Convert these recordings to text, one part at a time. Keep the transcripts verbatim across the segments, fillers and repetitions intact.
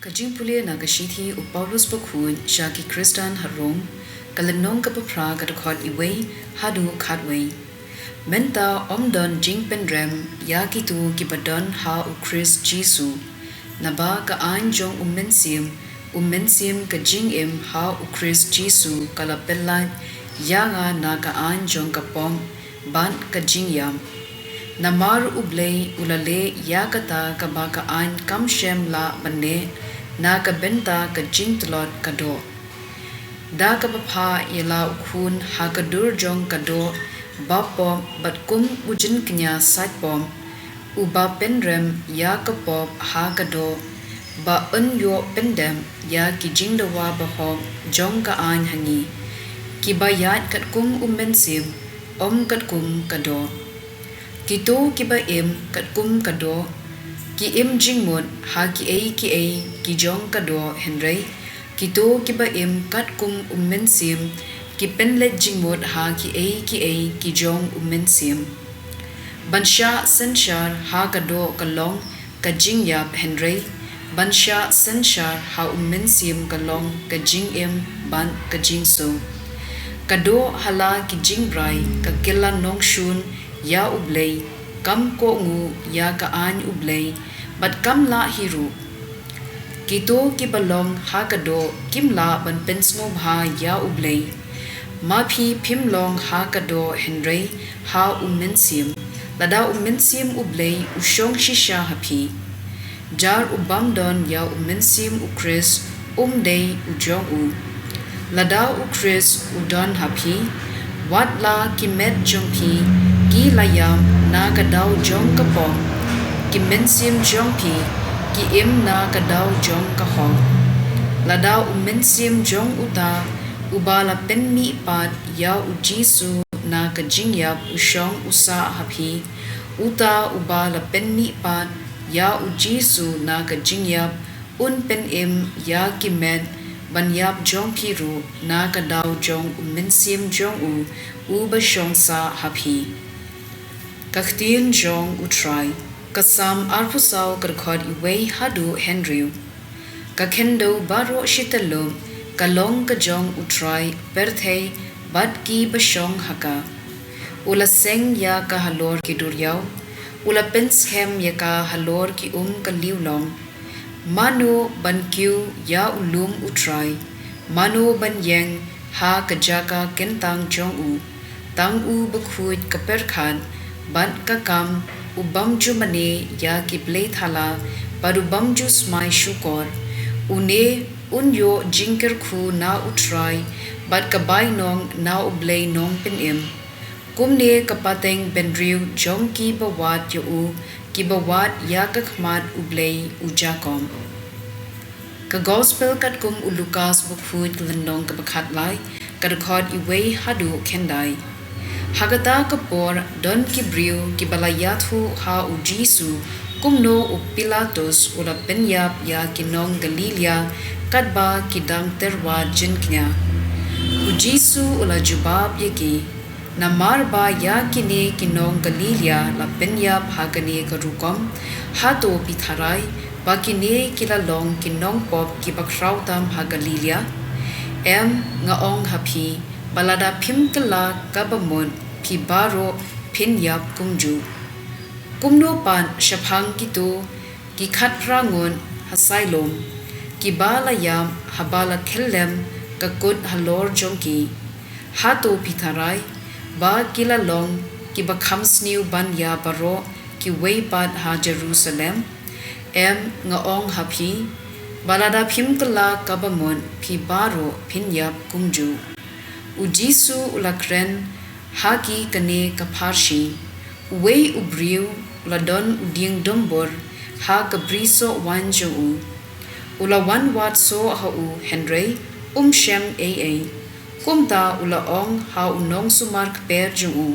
Ka jingpule na ka shithi u Paulus bakhuid sha ki Khristan ha Rom, ka lynnong kaba phra, ka dkhot wei haduh khatwei. Mynta ym don jingpynrem ïa kito kiba don ha u Khrist Jisu. Naba ka aiñ jong u Mynsiem, u Mynsiem ka jingim ha u Khrist Jisu ka la pynlait ïa nga na ka aiñ jong ka pop bad ka jingïap. Namar u Blei u la leh ïa kata kaba ka aiñ kam shym lah ban leh na ka bynta ka jingtlot ka doh, da kaba phah ïa la u Khun ha ka dur jong ka doh bapop, bad kum u jingkñia saitpop uba pynrem ïa ka pop ha ka doh, ba un ïoh pyndep ïa ki jingdawa bahok jong ka aiñ ha ngi, kiba ïaid katkum u Mynsiem, ym katkum ka doh. Kito kiba im katkum ka doh ki im jingmut ha kiei kiei ki jong ka doh, hynrei kito kiba im katkum u Mynsiem ki pynleit jingmut ha kiei kiei ki jong u Mynsiem. Ban shah synshar ha ka doh ka long ka jingïap, hynrei ban shah synshar ha u Mynsiem ka long ka jingim bad ka jingsuk. Ka doh ha la ki jingbrai ka kylla nongshun ïa u Blei, kam kohnguh ïa ka aiñ u Blei, bad kam lah hi ruh. Kito kiba long ha ka doh kim lah ban pynsngewbha ïa u Blei. Ma phi phim long ha ka doh, hynrei ha u Mynsiem, lada u Mynsiem u Blei u shong shisha ha phi. Jar u bym don ïa u Mynsiem u Khrist um dei u jong u. Lada u Khrist u don ha phi, wat la ki met jong phi ki la ïap na ka daw jong ka pop, ki mynsiem jong phi ki im na ka daw jong ka hok. Lada u Mynsiem jong uta uba la pynmihpat ïa u Jisu na ka jingïap u shong u sah ha phi, uta uba la pynmihpat ïa u Jisu na ka jingïap un pynim ïa ki met ban ïap jong phi ruh na ka daw jong u Mynsiem jong u uba shong sah ha phi. Ka ktien jong u Trai. Ka Salm arphew saw, ka dkhot wei haduh hynriew. Ka khyndew baroh shi tyllup ka long ka jong u Trai, pyrthei bad kiba shong ha ka. U la seng ïa ka halor ki duriaw, u la pynskhem ïa ka halor ki um ka liewlong. Mano ban kiew ïa u lum u Trai? Mano ban ïeng ha ka jaka kyntang jong u? Tang u bakhuid ka pyrkhat bad ka kam, u bym ju mane ïa ki blei thala bad u bym ju smai shukor. Une un ïoh jingkyrkhu na u Trai bad ka bainong na U Blei Nongpynim. Kumne ka pateng bynriew jong kiba wad ïa u, kiba wad ïa ka khmat U Blei u Jakob. Ka Gospel katkum u Lukas bakhuid, lynnong kaba khatlai, ka dkhot wei haduh khyndai. Ha kata ka por don ki briew kiba la ïathuh ha u Jisu kumno u Pilatus u la pynïap ïa ki nong Galilea katba ki dang tyrwa jingkñia. U Jisu u la jubab ïa ki, namar ba ïa kine ki nong Galilea la pynïap ha kane ka rukom, hato phi tharai ba kine ki la long ki nongpop kiba khraw tam ha Galilea? Em, nga ong ha phi ba lada phim kylla kaba mut, phi baroh phin ïap kumjuh. Kumno pat shaphang kito ki khatphra ngut ha Siloam, kiba la ïap haba la khyllem ka kut halor jong ki? Hato phi tharai ba ki la long kiba kham sniew ban ïa baroh kiwei pat ha Jerusalem? Em, nga ong ha phi ba lada phim kylla kaba mut, phi baroh phin ïap kumjuh. U Jisu u la kren ha ki kane ka pharshi. Uwei u briew u la don u dieng dumbur ha ka brisoh waiñ jong u. U la wan wad soh ha u, hynrei um shem ei ei. Kumta u la ong ha u nongsumar kper jong u,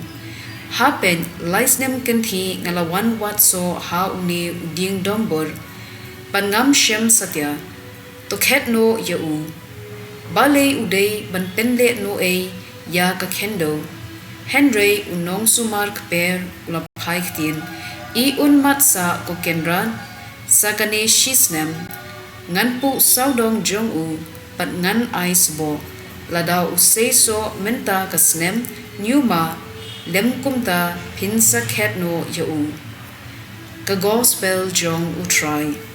ha peit, lai snem kynthih nga la wan wad soh ha une u dieng dumbur, bad ngam shem satia. To khet noh ïa u. Balei u dei ban pynleh noh-ei ïa ka khyndew? Hynrei u nongsumar kper u la phai ktien, i un mat sah, ko kynrad, sa kane shi snem. Ngan puh sawdong jong u, bad ngan ai sboh. Lada u sei soh mynta ka snem, ñiuma lymkumta phin sa khet noh ïa u. Ka Gospel jong U Trai.